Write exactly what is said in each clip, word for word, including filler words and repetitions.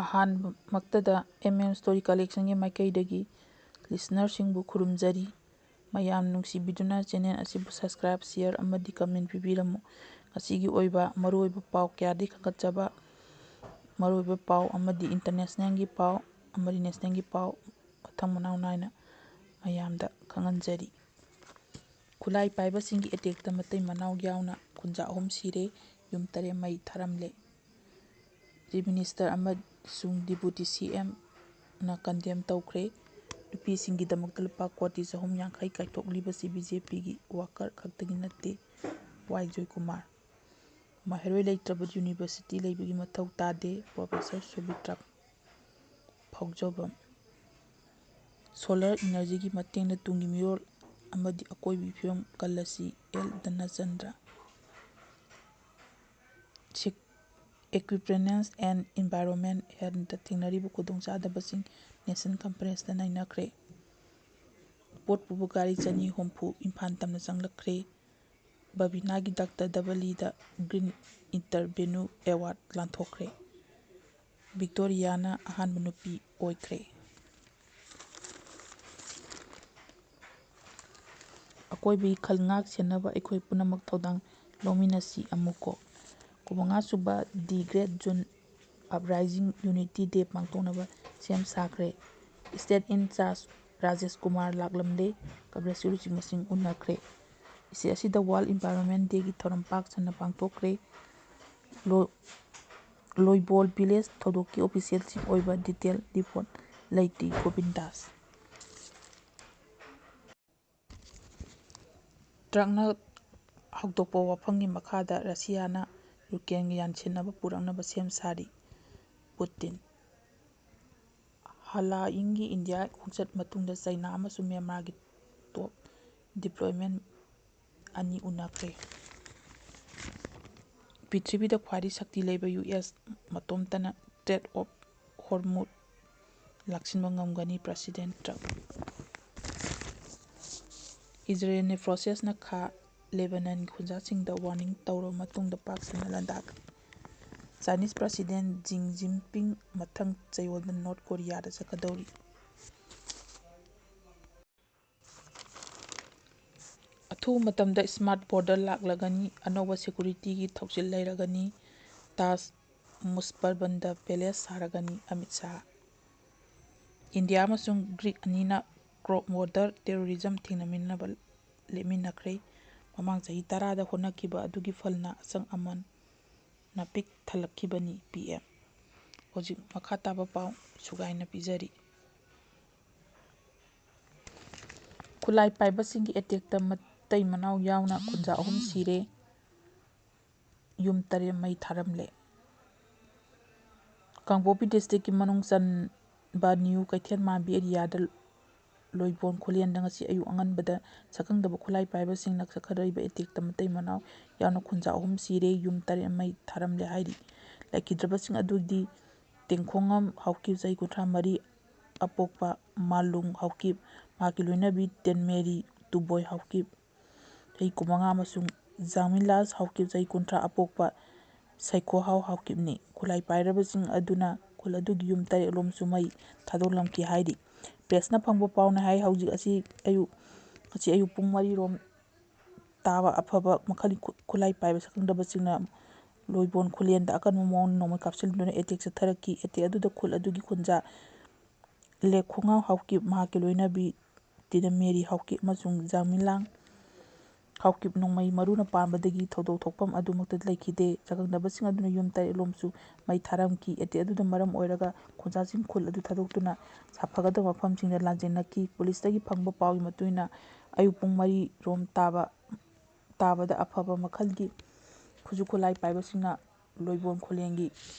ꯑꯍꯥꯟꯕꯃꯛꯇꯗ M M Story Collectionꯒꯤ ꯃꯥꯏꯀꯩꯗꯒꯤ listenerꯁꯤꯡꯕꯨ ꯈꯨꯔꯨꯝꯖꯔꯤ꯫ ꯃꯌꯥꯝ ꯅꯨꯡꯁꯤꯕꯤꯗꯨꯅ channel ꯑꯁꯤꯕꯨ subscribe, share ꯑꯃꯗꯤ comment ꯄꯤꯕꯤꯔꯝꯃꯨ꯫ ꯉꯁꯤꯒꯤ ꯑꯣꯏꯕ ꯃꯔꯨꯑꯣꯏꯕ ꯄꯥꯎ ꯀꯌꯥꯗꯒꯤ ꯈꯟꯒꯠꯆꯕ ꯃꯔꯨꯑꯣꯏꯕ ꯄꯥꯎ ꯑꯃꯗꯤ internationalꯒꯤ ꯄꯥꯎ ꯑꯃꯗꯤ nationalꯒꯤ ꯄꯥꯎ ꯃꯊꯪ ꯃꯅꯥꯎ ꯅꯥꯏꯅ ꯃꯌꯥꯝꯗ ꯈꯪꯍꯟꯖꯔꯤ꯫ ꯈꯨꯠꯂꯥꯏ ꯄꯥꯏꯕꯁꯤꯡꯒꯤ attackꯇ ꯃꯇꯩ ꯃꯅꯥꯎ ꯌꯥꯎꯅ ꯈꯨꯟꯖꯥ ꯑꯍꯨꯝ ꯁꯤꯔꯦ, ꯌꯨꯝ ꯇꯔꯦꯠ ꯃꯩ ꯊꯥꯔꯝꯂꯦ꯫ Chief Minister ꯑꯃꯁꯨꯡ Deputy CMꯅ condemn ꯇꯧꯈ꯭ꯔꯦ꯫ ꯅꯨꯄꯤꯁꯤꯡꯒꯤꯗꯃꯛꯇ ꯂꯨꯄꯥ ꯀꯣꯇꯤ ꯆꯍꯨꯝ ꯌꯥꯡꯈꯩ ꯀꯥꯏꯊꯣꯛꯂꯤꯕꯁꯤ BJPꯒꯤ worker ꯈꯛꯇꯒꯤ ꯅꯠꯇꯦ, ꯋꯥꯏ ꯖꯣꯏꯀꯨꯃꯥꯔ꯫ ꯃꯍꯩꯔꯣꯏ ꯂꯩꯇ꯭ꯔꯕ university ꯂꯩꯕꯒꯤ ꯃꯊꯧ ꯇꯥꯗꯦ, Professor ꯁꯨꯕꯤꯇ꯭ꯔ ꯐꯥꯎꯖꯕꯝ꯫ Solar energyꯒꯤ ꯃꯇꯦꯡꯅ ꯇꯨꯡꯒꯤ ꯃꯤꯔꯣꯜ ꯑꯃꯗꯤ ꯑꯀꯣꯏꯕꯒꯤ ꯐꯤꯕꯝ ꯀꯜꯂꯁꯤ, L ꯙꯅꯆꯟꯗ꯭ꯔ꯫ Sec-, Equipment and Environment Healthꯇ ꯊꯦꯡꯅꯔꯤꯕ ꯈꯨꯗꯣꯡꯆꯥꯗꯕꯁꯤꯡ Nation Conferenceꯇ ꯅꯩꯅꯈ꯭ꯔꯦ꯫ ꯄꯣꯠ ꯄꯨꯕ ꯒꯥꯔꯤ ꯆꯅꯤ ꯍꯨꯝꯐꯨ ꯏꯝꯐꯥꯜ ꯇꯝꯅ ꯆꯪꯂꯛꯈ꯭ꯔꯦ꯫ ꯕꯕꯤꯅꯥꯒꯤ ꯗꯥꯛꯇꯔ ꯗꯕꯂꯤꯗ Green Inter Venue Award ꯂꯥꯟꯊꯣꯛꯈ꯭ꯔꯦ꯫ ꯚꯤꯛꯇꯣꯔꯤꯌꯥꯅ ꯑꯍꯥꯟꯕ ꯅꯨꯄꯤ ꯑꯣꯏꯈ꯭ꯔꯦ꯫ ꯑꯀꯣꯏꯕꯒꯤ ꯈꯜ ꯉꯥꯛ ꯁꯦꯟꯅꯕ ꯑꯩꯈꯣꯏ ꯄꯨꯝꯅꯃꯛ ꯊꯧꯗꯥꯡ ꯂꯧꯃꯤꯟꯅꯁꯤ ꯑꯃꯨꯛꯀꯣ꯫ ꯀꯨꯟꯃꯉꯥ ꯁꯨꯕ The Great June Uprising Unity Day ꯄꯥꯡꯊꯣꯛꯅꯕ ꯁꯦꯝ ꯁꯥꯈ꯭ꯔꯦ꯫ State in charge Rajesh Kumar ꯂꯥꯛꯂꯝꯂꯦ꯫ Grassrootsꯁꯤꯡ ꯃꯁꯤꯡ ꯎꯅꯈ꯭ꯔꯦ꯫ ꯏꯁꯤ ꯑꯁꯤꯗ World Environment Dayꯒꯤ ꯊꯧꯔꯝ ꯄꯥꯛ ꯁꯟꯅ ꯄꯥꯡꯊꯣꯛꯈ꯭ꯔꯦ꯫ ꯂꯣ-, ꯂꯣꯏꯕꯣꯜ village ꯊꯧꯗꯣꯛꯀꯤ officialꯁꯤꯡ ꯑꯣꯏꯕ detail report ꯂꯩꯇꯦ, ꯒꯣꯕꯤꯟꯗꯥꯁ꯫ ꯇ꯭ꯔꯛꯅ ꯍꯧꯗꯣꯛꯄ ꯋꯥꯐꯝꯒꯤ ꯃꯈꯥꯗ ꯔꯁꯤꯌꯥꯅ ꯌꯨꯀ꯭ꯔꯦꯟꯒ ꯌꯥꯟꯁꯤꯟꯅꯕ ꯄꯨꯔꯛꯅꯕ ꯁꯦꯝ ꯁꯥꯔꯤ, ꯄꯨꯇꯤꯟ꯫ ꯍꯂꯥꯏꯪꯒꯤ ꯏꯟꯗꯤꯌꯥ ꯈꯣꯡꯆꯠ ꯃꯇꯨꯡꯗ ꯆꯩꯅꯥ ꯑꯃꯁꯨꯡ ꯃ꯭ꯌꯥꯟꯃꯥꯔꯒꯤ top diplomat ꯑꯅꯤ ꯎꯅꯈ꯭ꯔꯦ꯫ ꯄ꯭ꯔꯤꯊꯤꯕꯤꯗ ꯈ꯭ꯋꯥꯏꯗꯒꯤ ꯁꯛꯇꯤ ꯂꯩꯕ ꯌꯨ ꯑꯦꯁ ꯃꯇꯣꯝꯇꯅ Strait of Hormuz ꯂꯥꯛꯁꯤꯟꯕ ꯉꯝꯒꯅꯤ, President Trump꯫ ꯏꯖꯔꯦꯜꯅ ꯐ꯭ꯔꯣꯁꯦꯁꯅ ꯈꯥ ꯂꯦꯕꯅꯟꯒꯤ ꯈꯨꯟꯖꯥꯁꯤꯡꯗ warning ꯇꯧꯔꯕ ꯃꯇꯨꯡꯗ ꯄꯥꯛ ꯁꯟꯅ ꯂꯥꯟꯗꯥꯈ꯭ꯔꯦ꯫ Chinese President Xi Jinping ꯃꯊꯪ ꯆꯌꯣꯜꯗ North Korea ꯗ ꯆꯠꯀꯗꯧꯔꯤ꯫ ꯑꯊꯨꯕ ꯃꯇꯝꯗ smart border ꯂꯥꯛꯂꯒꯅꯤ, ꯑꯅꯧꯕ security ꯒꯤ ꯊꯧꯁꯤꯜ ꯂꯩꯔꯒꯅꯤ, ꯇꯥꯖ ꯃꯨꯁꯄꯔꯕꯟꯗ palace ꯁꯥꯔꯒꯅꯤ, ꯑꯃꯤꯠ ꯁꯥꯍ꯫ ꯏꯟꯗꯤꯌꯥ ꯑꯃꯁꯨꯡ ꯒ꯭ꯔꯤꯛ ꯑꯅꯤꯅ cross border terrorism ꯊꯦꯡꯅꯃꯤꯟꯅꯕ ꯂꯦꯞꯃꯤꯟꯅꯈ꯭ꯔꯦ꯫ ꯃꯃꯥꯡ ꯆꯍꯤ ꯇꯔꯥꯗ ꯍꯣꯠꯅꯈꯤꯕ ꯑꯗꯨꯒꯤ ꯐꯜꯅ ꯑꯁꯪ ꯑꯃꯥꯟꯅ ꯄꯤꯛ ꯊꯜꯂꯛꯈꯤꯕꯅꯤ, ꯄꯤ ꯑꯦꯝ꯫ ꯍꯧꯖꯤꯛ ꯃꯈꯥ ꯇꯥꯕ ꯄꯥꯎ ꯁꯨꯒꯥꯏꯅ ꯄꯤꯖꯔꯤ꯫ ꯈꯨꯠꯂꯥꯏ ꯄꯥꯏꯕꯁꯤꯡꯒꯤ attack ꯇ ꯃꯇꯩ ꯃꯅꯥꯎ ꯌꯥꯎꯅ ꯈꯨꯟꯖꯥ ꯑꯍꯨꯝ ꯁꯤꯔꯦ, ꯌꯨꯝ ꯇꯔꯦꯠ ꯃꯩ ꯊꯥꯔꯝꯂꯦ꯫ ꯀꯥꯡꯄꯣꯛꯄꯤ district ꯀꯤ ꯃꯅꯨꯡ ꯆꯟꯕ ꯅ꯭ꯌꯨ ꯀꯩꯊꯦꯜ ꯃꯥꯟꯕꯤ area ꯗ ꯂꯣꯏꯕꯣꯟ ꯈꯨꯂꯦꯟꯗ ꯉꯁꯤ ꯑꯌꯨꯛ ꯑꯉꯟꯕꯗ ꯁꯛꯈꯪꯗꯕ ꯈꯨꯠꯂꯥꯏ ꯄꯥꯏꯕꯁꯤꯡꯅ ꯆꯠꯊꯔꯛꯏꯕ attack ꯇ ꯃꯇꯩ ꯃꯅꯥꯎ ꯌꯥꯎꯅ ꯈꯨꯟꯖꯥ ꯑꯍꯨꯝ ꯁꯤꯔꯦ, ꯌꯨꯝ ꯇꯔꯦꯠ ꯃꯩ ꯊꯥꯔꯝꯂꯦ ꯍꯥꯏꯔꯤ꯫ ꯂꯩꯈꯤꯗ꯭ꯔꯕꯁꯤꯡ ꯑꯗꯨꯗꯤ ꯇꯦꯡꯈꯣꯉꯝ ꯍꯥꯎꯀꯤꯞ, ꯆꯍꯤ ꯀꯨꯟꯊ꯭ꯔꯥ ꯃꯔꯤ, ꯑꯄꯣꯛꯄ ꯃꯥꯂꯨꯡ ꯍꯥꯎꯀꯤꯞ, ꯃꯍꯥꯛꯀꯤ ꯂꯣꯏꯅꯕꯤ ꯇꯦꯟꯃꯦꯔꯤ ꯇꯨꯕꯣꯏ ꯍꯥꯎꯀꯤꯞ, ꯆꯍꯤ ꯀꯨꯟꯃꯉꯥ, ꯑꯃꯁꯨꯡ ꯖꯥꯃꯤꯂꯥꯁ ꯍꯥꯎꯀꯤꯞ, ꯆꯍꯤ ꯀꯨꯟꯊ꯭ꯔꯥ, ꯑꯄꯣꯛꯄ ꯁꯩꯈꯣꯍꯥꯎ ꯍꯥꯎꯀꯤꯞꯅꯤ꯫ ꯈꯨꯠꯂꯥꯏ ꯄꯥꯏꯔꯕꯁꯤꯡ ꯑꯗꯨꯅ ꯈꯨꯜ ꯑꯗꯨꯒꯤ ꯌꯨꯝ ꯇꯔꯦꯠꯂꯣꯝꯁꯨ ꯃꯩ ꯊꯥꯗꯣꯛꯂꯝꯈꯤ ꯍꯥꯏꯔꯤ꯫ Press ꯅ ꯐꯪꯕ ꯄꯥꯎꯅ ꯍꯥꯏ, ꯍꯧꯖꯤꯛ ꯑꯁꯤ ꯑꯌꯨꯛ, ꯉꯁꯤ ꯑꯌꯨꯛ ꯄꯨꯡ ꯃꯔꯤ ꯔꯣꯝ ꯇꯥꯕ ꯑꯐꯕ ꯃꯈꯜꯒꯤ ꯈꯨ-, ꯈꯨꯠꯂꯥꯏ ꯄꯥꯏꯕ ꯁꯛꯈꯪꯗꯕꯁꯤꯡꯅ ꯂꯣꯏꯕꯣꯟ ꯈꯨꯂꯦꯟꯗ ꯑꯀꯟꯕ ꯃꯑꯣꯡꯗ ꯅꯣꯡꯃꯩ ꯀꯥꯞꯁꯤꯟꯗꯨꯅ attack ꯆꯠꯊꯔꯛꯈꯤ꯫ Attack ꯑꯗꯨꯗ ꯈꯨꯜ ꯑꯗꯨꯒꯤ ꯈꯨꯟꯖꯥ ꯂꯦꯈꯣꯡꯉꯥ ꯍꯥꯎꯀꯤꯞ, ꯃꯍꯥꯛꯀꯤ ꯂꯣꯏꯅꯕꯤ ꯇꯤꯅꯃꯦꯔꯤ ꯍꯥꯎꯀꯤꯞ ꯑꯃꯁꯨꯡ ꯖꯥꯃꯤꯂꯥꯡ ꯍꯥꯎꯀꯤꯞ ꯅꯣꯡꯃꯩ ꯃꯔꯨꯅ ꯄꯥꯟꯕꯗꯒꯤ ꯊꯧꯗꯣꯛ ꯊꯣꯛꯐꯝ ꯑꯗꯨꯃꯛꯇ ꯂꯩꯈꯤꯗꯦ꯫ ꯆꯥꯛꯈꯪꯅꯕꯁꯤꯡ ꯑꯗꯨꯅ ꯌꯨꯝ ꯇꯔꯦꯠꯂꯣꯝꯁꯨ ꯃꯩ ꯊꯥꯔꯝꯈꯤ꯫ Attack ꯑꯗꯨꯅ ꯃꯔꯝ ꯑꯣꯏꯔꯒ ꯈꯨꯟꯖꯥꯁꯤꯡ ꯈꯨꯜ ꯑꯗꯨ ꯊꯥꯗꯣꯛꯇꯨꯅ ꯁꯥꯐꯒꯗꯕ ꯃꯐꯝꯁꯤꯡꯗ ꯂꯥꯟꯖꯦꯟꯅꯈꯤ꯫ Police ꯇꯒꯤ ꯐꯪꯕ ꯄꯥꯎꯒꯤ ꯃꯇꯨꯡ ꯏꯟꯅ, ꯑꯌꯨꯛ ꯄꯨꯡ ꯃꯔꯤ ꯔꯣꯝ ꯇꯥꯕ, ꯇꯥꯕꯗ ꯑꯐꯕ ꯃꯈꯜꯒꯤ ꯈꯨꯠꯁꯨ ꯈꯨꯠꯂꯥꯏ ꯄꯥꯏꯕꯁꯤꯡꯅ ꯂꯣꯏꯕꯣꯟ ꯈꯨꯂꯦꯟꯒꯤ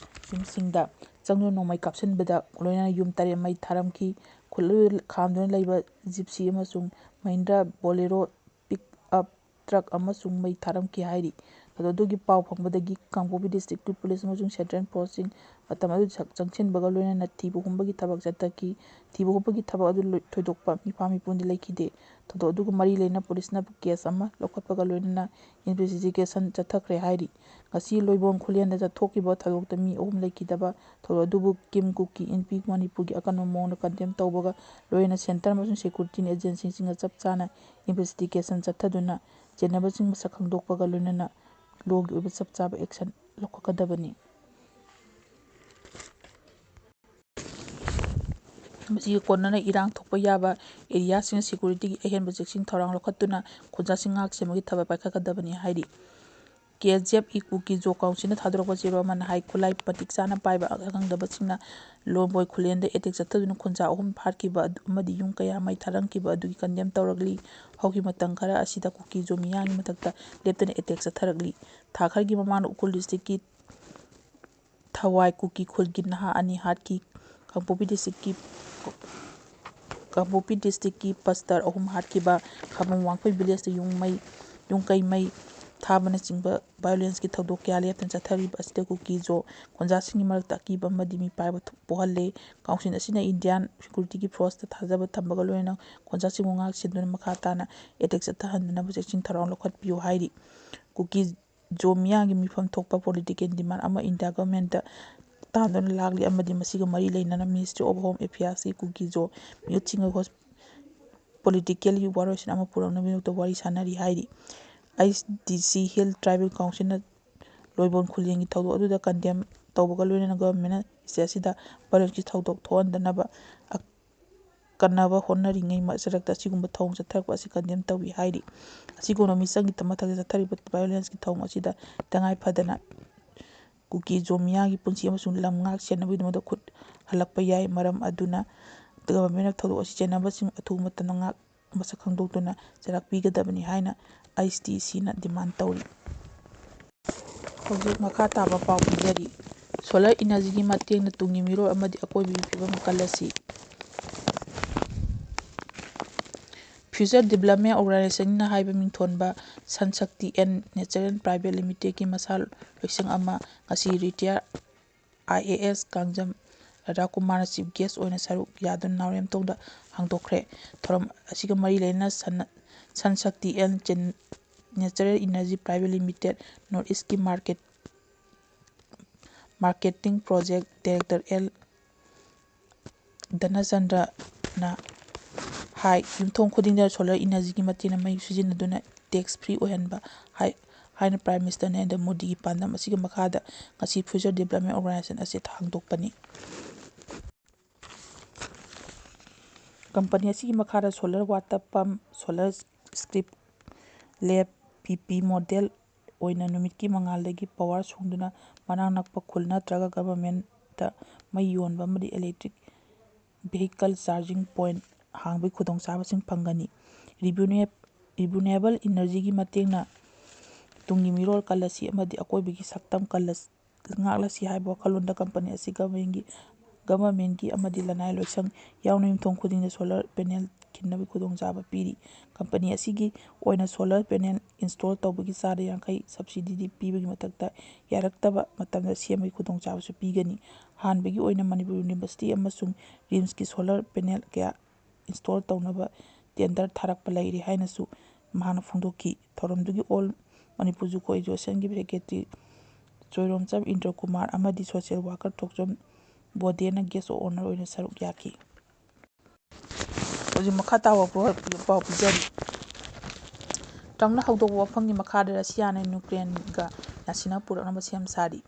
ꯌꯨꯝꯁꯤꯡꯗ ꯆꯪꯗꯨꯅ ꯅꯣꯡꯃꯩ ꯀꯥꯞꯁꯤꯟꯕꯗ ꯂꯣꯏꯅꯅ ꯌꯨꯝ ꯇꯔꯦꯠ ꯃꯩ ꯊꯥꯔꯝꯈꯤ꯫ ꯈꯨꯜ ꯑꯗꯨꯗ ꯈꯥꯝꯗꯨꯅ ꯂꯩꯕ Gypsy ꯑꯃꯁꯨꯡ Mahindra Bolero pick up truck ꯑꯃꯁꯨ ꯃꯩ ꯊꯥꯔꯝꯈꯤ ꯍꯥꯏꯔꯤ꯫ ꯊꯧꯗꯣꯛ ꯑꯗꯨꯒꯤ ꯄꯥꯎ ꯐꯪꯕꯗꯒꯤ ꯀꯥꯡꯄꯣꯛꯄꯤ district ꯀꯤ police ꯑꯃꯁꯨꯡ central force ꯁꯤꯡ ꯃꯇꯝ ꯑꯗꯨꯗ ꯁꯛ-, ꯆꯪꯁꯤꯟꯕꯒ ꯂꯣꯏꯅꯅ ꯊꯤꯕ ꯍꯨꯝꯕꯒꯤ ꯊꯕꯛ ꯆꯠꯊꯈꯤ꯫ ꯊꯤꯕ ꯍꯨꯝꯕꯒꯤ ꯊꯕꯛ ꯑꯗꯨ ꯂꯣꯏ-, ꯊꯣꯏꯗꯣꯛꯄ ꯃꯤꯐꯥ ꯃꯤꯄꯨꯟꯗꯤ ꯂꯩꯈꯤꯗꯦ꯫ ꯊꯧꯗꯣꯛ ꯑꯗꯨꯒ ꯃꯔꯤ ꯂꯩꯅꯅ ꯄꯨꯂꯤꯁꯅ ꯀꯦꯁ ꯑꯃ ꯂꯧꯈꯠꯄꯒ ꯂꯣꯏꯅꯅ ꯏꯟꯚꯦꯁꯇꯤꯒꯦꯁꯟ ꯆꯠꯊꯈ꯭ꯔꯦ ꯍꯥꯏꯔꯤ꯫ ꯉꯁꯤ ꯂꯣꯏꯕꯣꯟ ꯈꯨꯂꯦꯟꯗ ꯊꯣꯛꯈꯤꯕ ꯊꯧꯗꯣꯛꯇ ꯃꯤ ꯑꯍꯨꯝ ꯂꯩꯈꯤꯗꯕ ꯊꯧꯗꯣꯛ ꯑꯗꯨꯕꯨ ꯀꯤꯝ ꯀꯨꯀꯤ ꯏꯟꯄꯤ ꯃꯅꯤꯄꯨꯔꯒꯤ ꯑꯀꯟꯕ ꯃꯑꯣꯡꯗ ꯀꯟꯗꯦꯝ ꯇꯧꯕꯒ ꯂꯣꯏꯅꯅ ꯁꯦꯟꯇꯔ ꯑꯃꯁꯨꯡ ꯁꯦꯀ꯭ꯌꯨꯔꯤꯇꯤ ꯑꯦꯖꯦꯟꯁꯤꯁꯤꯡꯅ ꯆꯞ ꯆꯥꯅ ꯏꯟꯚꯦꯁꯇꯤꯒꯦꯁꯟ ꯆꯠꯊꯗꯨꯅ ꯆꯦꯟꯅꯕꯁꯤꯡ ꯃꯁꯛ ꯈꯪꯗꯣꯛꯄꯒ ꯂꯣꯏꯅꯅ ꯂꯣꯒꯤ ꯑꯣꯏꯕ ꯆꯞ ꯆꯥꯕ ꯑꯦꯛꯁꯟ ꯂꯧꯈꯠꯀꯗꯕꯅꯤ꯫ ꯃꯁꯤꯒ ꯀꯣꯟꯅꯅ ꯏꯔꯥꯡ ꯊꯣꯛꯄ ꯌꯥꯕ ꯑꯦꯔꯤꯌꯥꯁꯤꯡ ꯁꯦꯀ꯭ꯌꯨꯔꯤꯇꯤꯒꯤ ꯑꯍꯦꯟꯕ ꯆꯦꯛꯁꯤꯟ ꯊꯧꯔꯥꯡ ꯂꯧꯈꯠꯇꯨꯅ ꯈꯨꯟꯖꯥꯁꯤꯡ ꯉꯥꯛ ꯁꯦꯟꯕꯒꯤ ꯊꯕꯛ ꯄꯥꯏꯈꯠꯀꯗꯕꯅꯤ ꯍꯥꯏꯔꯤ꯫ ꯀꯦ ꯑꯦꯁ ꯖꯤ ꯑꯦꯐ ꯏ ꯀꯨꯀꯤ ꯖꯣ ꯀꯥꯎꯟꯁꯤꯜꯅ ꯊꯥꯗꯣꯔꯛꯄ ꯆꯦꯔꯣꯜ ꯑꯃꯅ ꯍꯥꯏ, ꯈꯨꯠꯂꯥꯏ ꯃꯇꯤꯛ ꯆꯥꯅ ꯄꯥꯏꯕ ꯑꯈꯪꯗꯕꯁꯤꯡꯅ ꯂꯣꯟꯕꯣꯏ ꯈꯨꯂꯦꯟꯗ ꯑꯦꯇꯦꯛ ꯆꯠꯊꯗꯨꯅ ꯈꯨꯟꯖꯥ ꯑꯍꯨꯝ ꯍꯥꯠꯈꯤꯕ ꯑꯗꯨ ꯑꯃꯗꯤ ꯌꯨꯝ ꯀꯌꯥ ꯃꯩ ꯊꯥꯔꯝꯈꯤꯕ ꯑꯗꯨꯒꯤ ꯀꯟꯗꯦꯝ ꯇꯧꯔꯛꯂꯤ꯫ ꯍꯧꯈꯤꯕ ꯃꯇꯝ ꯈꯔ ꯑꯁꯤꯗ ꯀꯨꯀꯤ ꯖꯣ ꯃꯤꯌꯥꯝꯒꯤ ꯃꯊꯛꯇ ꯂꯦꯞꯇꯅ ꯑꯦꯇꯦꯛ ꯆꯠꯊꯔꯛꯂꯤ꯫ ꯊꯥ ꯈꯔꯒꯤ ꯃꯃꯥꯡꯗ ꯎꯈ꯭ꯔꯨꯜ ꯗꯤꯁꯇ꯭ꯔꯤꯛꯀꯤ ꯊꯋꯥꯏ ꯀꯨꯀꯤ ꯈꯨꯜꯒꯤ ꯅꯍꯥ ꯑꯅꯤ ꯍꯥꯠꯈꯤ꯫ ꯀꯥꯡꯄꯣꯛꯄꯤ ꯗꯤꯁꯇ꯭ꯔꯤꯛꯀꯤ, ꯀꯥꯡꯄꯣꯛꯄꯤ ꯗꯤꯁꯇ꯭ꯔꯤꯛꯀꯤ ꯄꯥꯁꯇꯔ ꯑꯍꯨꯝ ꯍꯥꯠꯈꯤꯕ, ꯈꯥꯕꯝ ꯋꯥꯡꯈꯩ ꯚꯤꯂꯦꯖꯇ ꯌꯨꯝ ꯃꯩ, ꯌꯨꯝ ꯀꯩ ꯃꯩ ꯊꯥꯕꯅꯆꯤꯡꯕ ꯚꯥꯏꯑꯣꯂꯦꯟꯁꯀꯤ ꯊꯧꯗꯣꯛ ꯀꯌꯥ ꯂꯦꯞꯇꯅ ꯆꯠꯊꯔꯤꯕ ꯑꯁꯤꯗ ꯀꯨꯀꯤ ꯖꯣ ꯈꯨꯟꯖꯥꯁꯤꯡꯒꯤ ꯃꯔꯛꯇ ꯑꯀꯤꯕ ꯑꯃꯗꯤ ꯃꯤꯄꯥꯏꯕ ꯊꯣꯛ-, ꯄꯣꯛꯍꯜꯂꯦ꯫ ꯀꯥꯎꯟꯁꯤꯜ ꯑꯁꯤꯅ ꯏꯟꯗꯤꯌꯥꯟ ꯁꯦꯀ꯭ꯌꯨꯔꯤꯇꯤꯒꯤ ꯐꯣꯔꯁꯇ ꯊꯥꯖꯕ ꯊꯝꯕꯒ ꯂꯣꯏꯅꯅ ꯈꯨꯟꯖꯥꯁꯤꯡꯕꯨ ꯉꯥꯛ ꯁꯦꯟꯗꯨꯅ ꯃꯈꯥ ꯇꯥꯅ ꯑꯦꯇꯦꯛ ꯆꯠꯊꯍꯟꯗꯅꯕ ꯆꯦꯛꯁꯤꯟ ꯊꯧꯔꯥꯡ ꯂꯧꯈꯠꯄꯤꯌꯨ ꯍꯥꯏꯔꯤ꯫ ꯀꯨꯀꯤ ꯖꯣ ꯃꯤꯌꯥꯝꯒꯤ ꯃꯤꯐꯝ ꯊꯣꯛꯄ ꯄꯣꯂꯤꯇꯤꯀꯦꯜ ꯗꯤꯃꯥꯟ ꯑꯃ ꯏꯟꯗꯤꯌꯥ ꯒꯚꯔꯟꯃꯦꯟꯠꯇ ꯇꯥꯟꯗꯨꯅ ꯂꯥꯛꯂꯤ ꯑꯃꯗꯤ ꯃꯁꯤꯒ ꯃꯔꯤ ꯂꯩꯅꯅ ꯃꯤꯅꯤꯁꯇ꯭ꯔꯤ ꯑꯣꯐ ꯍꯣꯝ ꯑꯦꯐꯤꯌꯔꯁꯀꯤ ꯀꯨꯀꯤ ꯖꯣ ꯃꯤꯍꯨꯠꯁꯤꯡꯒ ꯍꯣꯁ-, ꯄꯣꯂꯤꯇꯤꯀꯦꯜꯒꯤ ꯋꯥꯔꯣꯏꯁꯤꯟ ꯑꯃ ꯄꯨꯔꯛꯅꯕꯒꯤꯗꯃꯛꯇ ꯋꯥꯔꯤ ꯁꯥꯅꯔꯤ ꯍꯥꯏꯔꯤ꯫ ꯑꯩꯆ ꯗꯤ ꯁꯤ ꯍꯤꯜ ꯇ꯭ꯔꯥꯏꯕꯦꯜ ꯀꯥꯎꯟꯁꯤꯜꯅ ꯂꯣꯏꯕꯣꯟ ꯈꯨꯂꯦꯟꯒꯤ ꯊꯧꯗꯣꯛ ꯑꯗꯨꯗ ꯀꯟꯗꯦꯝ ꯇꯧꯕꯒ ꯂꯣꯏꯅꯅ ꯒꯚꯔꯟꯃꯦꯟꯠꯅ ꯁ꯭ꯇꯦꯠ ꯑꯁꯤꯗ ꯚꯥꯏꯑꯣꯂꯦꯟꯁꯀꯤ ꯊꯧꯗꯣꯛ ꯊꯣꯛꯍꯟꯗꯅꯕ ꯑꯀꯟꯅꯕ ꯍꯣꯠꯅꯔꯤꯉꯩ ꯃꯔꯛꯇ ꯑꯁꯤꯒꯨꯝꯕ ꯊꯧꯑꯣꯡ ꯆꯠꯊꯔꯛꯄ ꯑꯁꯤ ꯀꯟꯗꯦꯝ ꯇꯧꯏ ꯍꯥꯏꯔꯤ꯫ ꯑꯁꯤꯒꯨꯝꯕ ꯃꯤꯆꯪꯒꯤ ꯃꯊꯛꯇ ꯆꯠꯊꯔꯤꯕ ꯚꯥꯏꯑꯣꯂꯦꯟꯁꯀꯤ ꯊꯧꯑꯣꯡ ꯑꯁꯤꯗ ꯇꯉꯥꯏ ꯐꯗꯅ ꯀꯨꯀꯤ ꯖꯣ ꯃꯤꯌꯥꯝꯒꯤ ꯄꯨꯟꯁꯤ ꯑꯃꯁꯨꯡ ꯂꯝ ꯉꯥꯛ ꯁꯦꯟꯅꯕꯒꯤꯗꯃꯛꯇ ꯈꯨꯠ ꯍꯜꯂꯛꯄ ꯌꯥꯏ꯫ ꯃꯔꯝ ꯑꯗꯨꯅ ꯒꯚꯔꯟꯃꯦꯟꯠꯅ ꯊꯧꯗꯣꯛ ꯑꯁꯤ ꯆꯦꯟꯅꯕꯁꯤꯡ ꯑꯊꯨꯕ ꯃꯇꯝꯗ ꯉꯥꯛ ꯃꯁꯛ ꯈꯪꯗꯣꯛꯇꯨꯅ ꯆꯩꯔꯥꯛ ꯄꯤꯒꯗꯕꯅꯤ ꯍꯥꯏꯅ ꯑꯩꯆ ꯗꯤ ꯁꯤꯅ ꯗꯤꯃꯥꯟ ꯇꯧꯔꯤ꯫ ꯍꯧꯖꯤꯛ ꯃꯈꯥ ꯇꯥꯕ ꯄꯥꯎ ꯄꯤꯖꯔꯤ꯫ ꯁꯣꯂꯔ ꯏꯅꯔꯖꯤꯒꯤ ꯃꯇꯦꯡꯅ ꯇꯨꯡꯒꯤ ꯃꯤꯔꯣꯜ ꯑꯃꯗꯤ ꯑꯀꯣꯏꯕꯒꯤ ꯐꯤꯕꯝ ꯀꯜꯂꯁꯤ꯫ ꯐ꯭ꯌꯨꯆꯔ ꯗꯤꯕ꯭ꯂꯞꯃꯦꯟ ꯑꯣꯔꯒꯅꯥꯏꯖꯦꯁꯟꯅ ꯍꯥꯏꯕ ꯃꯤꯡꯊꯣꯟꯕ ꯁꯟ ꯁꯛꯇꯤ ꯑꯦꯟ ꯅꯦꯆꯔꯦꯜ ꯄ꯭ꯔꯥꯏꯚꯦꯠ ꯂꯤꯃꯤꯇꯦꯗꯀꯤ ꯃꯁꯥ ꯂꯣꯏꯁꯪ ꯑꯃ ꯉꯁꯤ retired I A S Kangjam ꯔꯥꯖꯀꯨꯃꯥꯔꯅ chief guest ꯑꯣꯏꯅ ꯁꯔꯨꯛ ꯌꯥꯗꯨꯅ ꯅꯥꯎꯔꯦꯝꯊꯣꯡꯗ ꯍꯥꯡꯗꯣꯛꯈ꯭ꯔꯦ꯫ ꯊꯧꯔꯝ ꯑꯁꯤꯒ ꯃꯔꯤ ꯂꯩꯅꯅ ꯁꯟ-, ꯁꯟ ꯁꯛꯇꯤ ꯑꯦꯟ ꯆꯦꯟ-, Natural Energy Private Limited, North East ꯀꯤ market, marketing project director L ꯙꯅꯆꯟꯗ꯭ꯔꯅ ꯍꯥꯏ, ꯌꯨꯝꯊꯣꯡ ꯈꯨꯗꯤꯡꯗ solar energy ꯒꯤ ꯃꯇꯦꯡꯅ ꯃꯩ ꯁꯤꯖꯤꯟꯅꯗꯨꯅ tax free ꯑꯣꯏꯍꯟꯕ ꯍꯥꯏ, ꯍꯥꯏꯅ Prime Minister ꯅꯔꯦꯟꯗ꯭ꯔ ꯃꯣꯗꯤꯒꯤ ꯄꯥꯟꯗꯝ ꯑꯁꯤꯒꯤ ꯃꯈꯥꯗ ꯉꯁꯤ Future Development Organization ꯑꯁꯤ ꯍꯥꯡꯗꯣꯛꯄꯅꯤ꯫ ꯀꯝꯄꯅꯤ ꯑꯁꯤꯒꯤ ꯃꯈꯥꯗ solar water pump, solar strip lamp, P P model ꯑꯣꯏꯅ ꯅꯨꯃꯤꯠꯀꯤ ꯃꯉꯥꯜꯗꯒꯤ power ꯁꯨꯡꯗꯨꯅ ꯃꯅꯥꯛ ꯅꯛꯄ ꯈꯨꯜ ꯅꯠꯇ꯭ꯔꯒ government ꯇ ꯃꯩ ꯌꯣꯟꯕ ꯑꯃꯗꯤ electric vehicle charging point ꯍꯥꯡꯕꯒꯤ ꯈꯨꯗꯣꯡꯆꯥꯕꯁꯤꯡ ꯐꯪꯒꯅꯤ꯫ Renew-, renewable energy ꯒꯤ ꯃꯇꯦꯡꯅ ꯇꯨꯡꯒꯤ ꯃꯤꯔꯣꯜ ꯀꯜꯂꯁꯤ ꯑꯃꯗꯤ ꯑꯀꯣꯏꯕꯒꯤ ꯁꯛꯇꯝ ꯀꯜꯂ-, ꯉꯥꯛꯂꯁꯤ ꯍꯥꯏꯕ ꯋꯥꯈꯜꯂꯣꯟꯗ ꯀꯝꯄꯅꯤ ꯑꯁꯤ government ꯀꯤ, government ꯀꯤ ꯑꯃꯗꯤ ꯂꯅꯥꯏ ꯂꯣꯏꯁꯪ ꯌꯥꯎꯅ ꯌꯨꯝꯊꯣꯡ ꯈꯨꯗꯤꯡꯗ solar panel ꯈꯤꯟꯅꯕꯒꯤ ꯈꯨꯗꯣꯡꯆꯥꯕ ꯄꯤꯔꯤ꯫ ꯀꯝꯄꯅꯤ ꯑꯁꯤꯒꯤ ꯑꯣꯏꯅ solar panel install ꯇꯧꯕꯒꯤ ꯆꯥꯗ ꯌꯥꯡꯈꯩ subsidy ꯗꯤ ꯄꯤꯕꯒꯤ ꯃꯊꯛꯇ, ꯌꯥꯔꯛꯇꯕ ꯃꯇꯝꯗ ꯁꯦꯝꯕꯒꯤ ꯈꯨꯗꯣꯡꯆꯥꯕꯁꯨ ꯄꯤꯒꯅꯤ꯫ ꯑꯍꯥꯟꯕꯒꯤ ꯑꯣꯏꯅ ꯃꯅꯤꯄꯨꯔ University ꯑꯃꯁꯨꯡ RIMS ꯀꯤ solar panel ꯀꯌꯥ install ꯇꯧꯅꯕ tender ꯊꯥꯔꯛꯄ ꯂꯩꯔꯤ ꯍꯥꯏꯅꯁꯨ ꯃꯍꯥꯛꯅ ꯐꯣꯡꯗꯣꯛꯈꯤ꯫ ꯊꯧꯔꯝꯗꯨꯒꯤ All Manipur Juko Association ꯒꯤ secretary ꯆꯣꯏꯔꯣꯝꯆꯝ ꯏꯟꯗ꯭ꯔ ꯀꯨꯃꯥꯔ ꯑꯃꯗꯤ social worker Thokchom ꯕꯣꯗꯦꯅ guest of honour ꯑꯣꯏꯅ ꯁꯔꯨꯛ ꯌꯥꯈꯤ꯫ ꯍꯧꯖꯤꯛ ꯃꯈꯥ ꯇꯥꯕ ꯄꯥꯎ ꯄꯥꯎ ꯄꯤꯖꯔꯤ꯫ ꯇ꯭ꯔꯝꯞꯅ ꯍꯧꯗꯣꯛꯄ ꯋꯥꯐꯝꯒꯤ ꯃꯈꯥꯗ ꯔꯁꯤꯌꯥꯅ ꯌꯨꯀ꯭ꯔꯦꯟꯒ ꯌꯥꯁꯤꯟꯅꯕ ꯄꯨꯔꯛꯅꯕ ꯁꯦꯝ ꯁꯥꯔꯤ꯫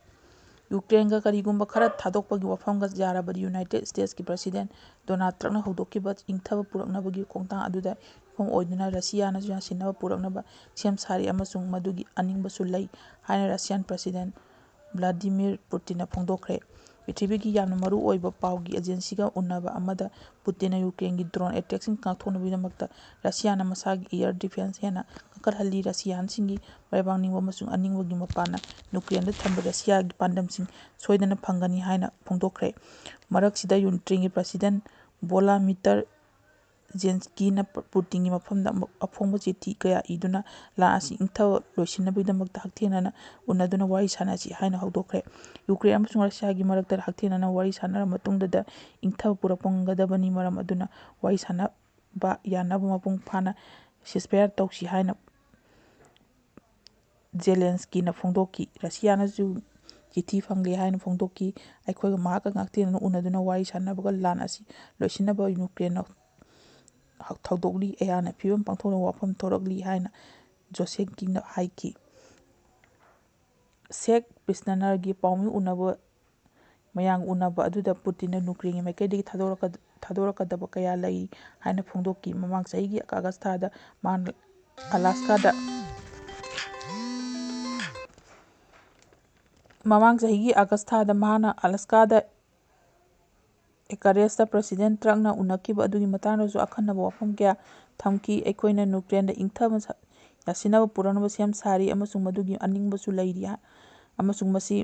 ꯌꯨꯀ꯭ꯔꯦꯟꯒ ꯀꯔꯤꯒꯨꯝꯕ ꯈꯔ ꯊꯥꯗꯣꯛꯄꯒꯤ ꯋꯥꯐꯝꯒ ꯌꯥꯔꯕꯗꯤ United States ꯀꯤ President Donald Trump ꯅ ꯍꯧꯗꯣꯛꯈꯤꯕ ꯏꯪꯊꯕ ꯄꯨꯔꯛꯅꯕꯒꯤ ꯈꯣꯡꯊꯥꯡ ꯑꯗꯨꯗ ꯌꯨꯝꯐꯝ ꯑꯣꯏꯗꯨꯅ ꯔꯁꯤꯌꯥꯅꯁꯨ ꯌꯥꯁꯤꯟꯅꯕ ꯄꯨꯔꯛꯅꯕ ꯁꯦꯝ ꯁꯥꯔꯤ ꯑꯃꯁꯨꯡ ꯃꯗꯨꯒꯤ ꯑꯅꯤꯡꯕꯁꯨ ꯂꯩ ꯍꯥꯏꯅ Russian President Vladimir Putin ꯅ ꯐꯣꯡꯗꯣꯛꯈ꯭ꯔꯦ꯫ ꯄ꯭ꯔꯤꯊꯤꯕꯤꯒꯤ ꯌꯥꯝꯅ ꯃꯔꯨ ꯑꯣꯏꯕ ꯄꯥꯎꯒꯤ agency ꯒ ꯎꯅꯕ ꯑꯃꯗ Putin ꯅ ꯌꯨꯀ꯭ꯔꯦꯟꯒꯤ drone attack ꯁꯤꯡ ꯉꯥꯛꯊꯣꯛꯅꯕꯒꯤꯗꯃꯛꯇ ꯔꯁꯤꯌꯥꯅ ꯃꯁꯥꯒꯤ air defence ꯍꯦꯟꯅ ꯀꯟꯈꯠꯍꯜꯂꯤ, ꯔꯁꯤꯌꯥꯟꯁꯤꯡꯒꯤ ꯃꯥꯏꯕꯥꯛꯅꯤꯡꯕ ꯑꯃꯁꯨꯡ ꯑꯅꯤꯡꯕꯒꯤ ꯃꯄꯥꯟꯅ ꯌꯨꯀ꯭ꯔꯦꯟꯗ ꯊꯝꯕ ꯔꯁꯤꯌꯥꯒꯤ ꯄꯥꯟꯗꯝꯁꯤꯡ ꯁꯣꯏꯗꯅ ꯐꯪꯒꯅꯤ ꯍꯥꯏꯅ ꯐꯣꯡꯗꯣꯛꯈ꯭ꯔꯦ꯫ ꯃꯔꯛꯁꯤꯗ ꯌꯨꯀ꯭ꯔꯦꯟꯒꯤ President Volodymyr ꯖꯦꯂꯦꯟꯁꯀꯤꯅ ꯄꯨꯇꯤꯟꯒꯤ ꯃꯐꯝꯗ ꯑꯃꯨꯛ ꯑꯐꯣꯡꯕ ꯆꯤꯊꯤ ꯀꯌꯥ ꯏꯗꯨꯅ ꯂꯥꯟ ꯑꯁꯤ ꯏꯪꯊꯕ ꯂꯣꯏꯁꯤꯟꯅꯕꯒꯤꯗꯃꯛꯇ ꯍꯛꯊꯦꯡꯅꯅ ꯎꯅꯗꯨꯅ ꯋꯥꯔꯤ ꯁꯥꯟꯅꯁꯤ ꯍꯥꯏꯅ ꯍꯧꯗꯣꯛꯈ꯭ꯔꯦ꯫ ꯌꯨꯀ꯭ꯔꯦꯟ ꯑꯃꯁꯨꯡ ꯔꯁꯤꯌꯥꯒꯤ ꯃꯔꯛꯇ ꯍꯛꯊꯦꯡꯅꯅ ꯋꯥꯔꯤ ꯁꯥꯟꯅꯔꯕ ꯃꯇꯨꯡꯗꯗ ꯏꯪꯊꯕ ꯄꯨꯔꯛꯄ ꯉꯝꯒꯗꯕꯅꯤ, ꯃꯔꯝ ꯑꯗꯨꯅ ꯋꯥꯔꯤ ꯁꯥꯟꯅꯕ ꯌꯥꯅꯕ ꯃꯄꯨꯡ ꯐꯥꯅ ceasefire ꯇꯧꯁꯤ ꯍꯥꯏꯅ ꯖꯦꯂꯦꯟꯁꯀꯤꯅ ꯐꯣꯡꯗꯣꯛꯈꯤ꯫ ꯔꯁꯤꯌꯥꯅꯁꯨ ꯆꯤꯊꯤ ꯐꯪꯂꯦ ꯍꯥꯏꯅ ꯐꯣꯡꯗꯣꯛꯈꯤ꯫ ꯑꯩꯈꯣꯏꯒ ꯃꯍꯥꯛꯀ ꯉꯥꯛꯊꯦꯡꯅꯅ ꯎꯅꯗꯨꯅ ꯋꯥꯔꯤ ꯁꯥꯟꯅꯕꯒ ꯂꯥꯟ ꯑꯁꯤ ꯂꯣꯏꯁꯤꯟꯅꯕ ꯌꯨꯀ꯭ꯔꯦꯟꯅ ꯊꯧꯗꯣꯛꯂꯤ, ꯑꯌꯥꯅ ꯐꯤꯕꯝ ꯄꯥꯡꯊꯣꯛꯅꯕ ꯋꯥꯐꯝ ꯊꯣꯔꯛꯂꯤ ꯍꯥꯏꯅ ꯖꯣꯁꯦꯐꯀꯤꯅ ꯍꯥꯏꯈꯤ꯫ ꯁꯦꯛ ꯄꯤꯁꯅꯔꯒꯤ ꯄꯥꯎꯃꯤ ꯎꯅꯕ ꯃꯌꯥꯝ ꯎꯅꯕ ꯑꯗꯨꯗ ꯄꯨꯇꯤꯟꯅ ꯌꯨꯀ꯭ꯔꯦꯟꯒꯤ ꯃꯥꯏꯀꯩꯗꯒꯤ ꯊꯥꯗꯣꯔꯛꯀ-, ꯊꯥꯗꯣꯔꯛꯀꯗꯕ ꯀꯌꯥ ꯂꯩ ꯍꯥꯏꯅ ꯐꯣꯡꯗꯣꯛꯈꯤ꯫ ꯃꯃꯥꯡ ꯆꯍꯤꯒꯤ ꯑꯥꯒꯁ ꯊꯥꯗ ꯃꯍꯥꯛꯅ ꯑꯂꯥꯁꯀꯥꯗ, ꯃꯃꯥꯡ ꯆꯍꯤꯒꯤ ꯑꯥꯒꯁ ꯊꯥꯗ ꯃꯍꯥꯛꯅ ꯑꯂꯥꯁꯀꯥꯗ ꯑꯦꯀꯔꯦꯁꯇ ꯄ꯭ꯔꯦꯁꯤꯗꯦꯟ ꯇ꯭ꯔꯝꯞꯅ ꯎꯅꯈꯤꯕ ꯑꯗꯨꯒꯤ ꯃꯇꯥꯡꯗꯁꯨ ꯑꯈꯟꯅꯕ ꯋꯥꯐꯝ ꯀꯌꯥ ꯊꯝꯈꯤ꯫ ꯑꯩꯈꯣꯏꯅ ꯌꯨꯀ꯭ꯔꯦꯟꯗ ꯏꯪꯊꯕ ꯁ-, ꯌꯥꯁꯤꯟꯅꯕ ꯄꯨꯔꯛꯅꯕ ꯁꯦꯝ ꯁꯥꯔꯤ ꯑꯃꯁꯨꯡ ꯃꯗꯨꯒꯤ ꯑꯅꯤꯡꯕꯁꯨ ꯂꯩꯔꯤ ꯍꯥꯏ-, ꯑꯃꯁꯨꯡ ꯃꯁꯤ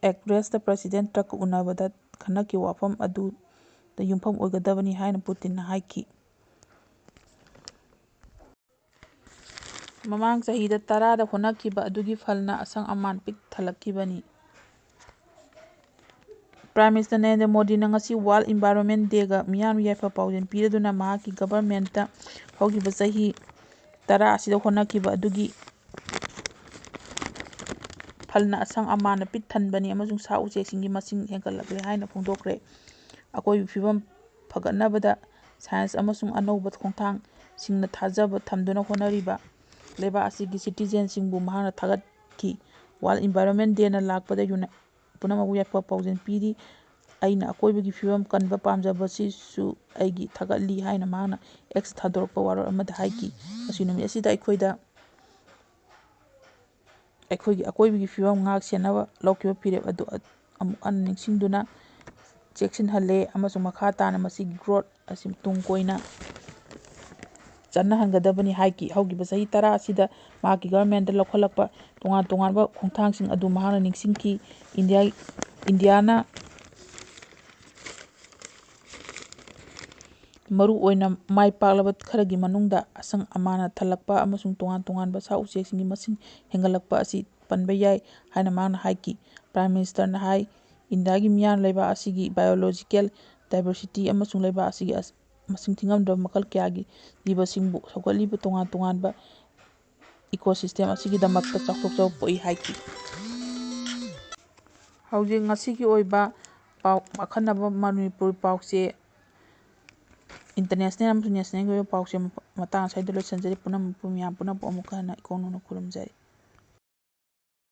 ꯑꯦꯀꯔꯦꯁꯇ ꯄ꯭ꯔꯦꯁꯤꯗꯦꯟ ꯇ꯭ꯔꯝꯞꯀ ꯎꯅꯕꯗ ꯈꯟꯅꯈꯤꯕ ꯋꯥꯐꯝ ꯑꯗꯨꯗ ꯌꯨꯝꯐꯝ ꯑꯣꯏꯒꯗꯕꯅꯤ ꯍꯥꯏꯅ ꯄꯨꯇꯤꯟꯅ ꯍꯥꯏꯈꯤ꯫ ꯃꯃꯥꯡ ꯆꯍꯤꯗ ꯇꯔꯥꯗ ꯍꯣꯠꯅꯈꯤꯕ ꯑꯗꯨꯒꯤ ꯐꯜꯅ ꯑꯁꯪ ꯑꯃꯥꯟ ꯄꯤꯛ ꯊꯜꯂꯛꯈꯤꯕꯅꯤ꯫ Prime Minister ꯅꯔꯦꯟꯗ꯭ꯔ ꯃꯣꯗꯤꯅ ꯉꯁꯤ World Environment Dayꯒ ꯃꯤꯌꯥꯝ ꯌꯥꯏꯐ ꯄꯥꯎꯖꯦꯜ ꯄꯤꯔꯗꯨꯅ ꯃꯍꯥꯛꯀꯤ governmentꯇ ꯍꯧꯈꯤꯕ ꯆꯍꯤ ꯇꯔꯥ ꯑꯁꯤꯗ ꯍꯣꯠꯅꯈꯤꯕ ꯑꯗꯨꯒꯤ ꯐꯜꯅ ꯑꯁꯪ ꯑꯃꯥꯟꯅ ꯄꯤꯛ ꯊꯟꯕꯅꯤ ꯑꯃꯁꯨꯡ ꯁꯥ ꯎꯆꯦꯛꯁꯤꯡꯒꯤ ꯃꯁꯤꯡ ꯍꯦꯟꯒꯠꯂꯛꯂꯦ ꯍꯥꯏꯅ ꯐꯣꯡꯗꯣꯛꯈ꯭ꯔꯦ꯫ ꯑꯀꯣꯏꯕꯒꯤ ꯐꯤꯕꯝ ꯐꯒꯠꯅꯕꯗ science ꯑꯃꯁꯨꯡ ꯑꯅꯧꯕ ꯈꯣꯡꯊꯥꯡꯁꯤꯡꯅ ꯊꯥꯖꯕ ꯊꯝꯗꯨꯅ ꯍꯣꯠꯅꯔꯤꯕ ꯂꯩꯕꯥꯛ ꯑꯁꯤꯒꯤ citizenꯁꯤꯡꯕꯨ ꯃꯍꯥꯛꯅ ꯊꯥꯒꯠꯈꯤ꯫ World Environment Dayꯅ ꯂꯥꯛꯄꯗ ꯌꯨꯅ-, ꯄꯨꯝꯅꯃꯛꯄꯨ ꯌꯥꯏꯐ ꯄꯥꯎꯖꯦꯜ ꯄꯤꯔꯤ꯫ ꯑꯩꯅ ꯑꯀꯣꯏꯕꯒꯤ ꯐꯤꯕꯝ ꯀꯟꯕ ꯄꯥꯝꯖꯕꯁꯤꯁꯨ ꯑꯩꯒꯤ ꯊꯥꯒꯠꯂꯤ ꯍꯥꯏꯅ ꯃꯍꯥꯛꯅ X ꯊꯥꯗꯣꯔꯛꯄ ꯋꯥꯔꯣꯜ ꯑꯃꯗ ꯍꯥꯏꯈꯤ꯫ ꯉꯁꯤ ꯅꯨꯃꯤꯠ ꯑꯁꯤꯗ ꯑꯩꯈꯣꯏꯗ ꯑꯩꯈꯣꯏꯒꯤ ꯑꯀꯣꯏꯕꯒꯤ ꯐꯤꯕꯝ ꯉꯥꯛ ꯁꯦꯟꯅꯕ ꯂꯧꯈꯤꯕ ꯐꯤꯔꯦꯞ ꯑꯗꯨ ꯑꯃꯨꯛ ꯍꯟꯅ ꯅꯤꯡꯁꯤꯡꯗꯨꯅ ꯆꯦꯛꯁꯤꯟꯍꯜꯂꯦ ꯑꯃꯁꯨꯡ ꯃꯈꯥ ꯇꯥꯅ ꯃꯁꯤꯒꯤ growth ꯑꯁꯤ ꯇꯨꯡ ꯀꯣꯏꯅ ꯆꯠꯅꯍꯟꯒꯗꯕꯅꯤ ꯍꯥꯏꯈꯤ꯫ ꯍꯧꯈꯤꯕ ꯆꯍꯤ ꯇꯔꯥ ꯑꯁꯤꯗ ꯃꯍꯥꯛꯀꯤ governmentꯇ ꯂꯧꯈꯠꯂꯛꯄ ꯇꯣꯉꯥꯟ ꯇꯣꯉꯥꯟꯕ ꯈꯣꯡꯊꯥꯡꯁꯤꯡ ꯑꯗꯨ ꯃꯍꯥꯛꯅ ꯅꯤꯡꯁꯤꯡꯈꯤ꯫ ꯏꯟꯗꯤꯌꯥ, ꯏꯟꯗꯤꯌꯥꯅ ꯃꯔꯨꯑꯣꯏꯅ ꯃꯥꯏ ꯄꯥꯛꯂꯕ ꯈꯔꯒꯤ ꯃꯅꯨꯡꯗ ꯑꯁꯪ ꯑꯃꯥꯟꯅ ꯊꯜꯂꯛꯄ ꯑꯃꯁꯨꯡ ꯇꯣꯉꯥꯟ ꯇꯣꯉꯥꯟꯕ ꯁꯥ ꯎꯆꯦꯛꯁꯤꯡꯒꯤ ꯃꯁꯤꯡ ꯍꯦꯟꯒꯠꯂꯛꯄ ꯑꯁꯤ ꯄꯟꯕ ꯌꯥꯏ ꯍꯥꯏꯅ ꯃꯍꯥꯛꯅ ꯍꯥꯏꯈꯤ꯫ Prime Ministerꯅ ꯍꯥꯏ, ꯏꯟꯗꯤꯌꯥꯒꯤ ꯃꯤꯌꯥꯝ ꯂꯩꯕꯥꯛ ꯑꯁꯤꯒꯤ biological diversity ꯑꯃꯁꯨꯡ ꯂꯩꯕꯥꯛ ꯑꯁꯤꯒꯤ ꯑꯁ-, ꯃꯁꯤꯡ ꯊꯤꯉꯝꯗ꯭ꯔꯕ ꯃꯈꯜ ꯀꯌꯥꯒꯤ ꯖꯤꯕꯁꯤꯡꯕꯨ ꯁꯧꯒꯠꯂꯤꯕ ꯇꯣꯉꯥꯟ ꯇꯣꯉꯥꯟꯕ ecosystem ꯑꯁꯤꯒꯤꯗꯃꯛꯇ ꯆꯥꯎꯊꯣꯛꯆꯕ ꯄꯣꯛꯏ ꯍꯥꯏꯈꯤ꯫ ꯍꯧꯖꯤꯛ ꯉꯁꯤꯒꯤ ꯑꯣꯏꯕ ꯄꯥꯎ, ꯑꯈꯟꯅꯕ ꯃꯅꯤꯄꯨꯔ ꯄꯥꯎꯆꯦ, international ꯑꯃꯁꯨꯡ nationalꯒꯤ ꯑꯣꯏꯕ ꯄꯥꯎꯆꯦ ꯃꯇꯥꯡ ꯑꯁ꯭ꯋꯥꯏꯗ ꯂꯣꯏꯁꯤꯟꯖꯔꯤ꯫ ꯄꯨꯝꯅꯃꯛꯄꯨ, ꯃꯌꯥꯝ ꯄꯨꯝꯅꯃꯛꯄꯨ ꯑꯃꯨꯛꯀ ꯍꯟꯅ ꯏꯀꯣꯛ ꯅꯧꯅ ꯈꯨꯔꯨꯝꯖꯔꯤ꯫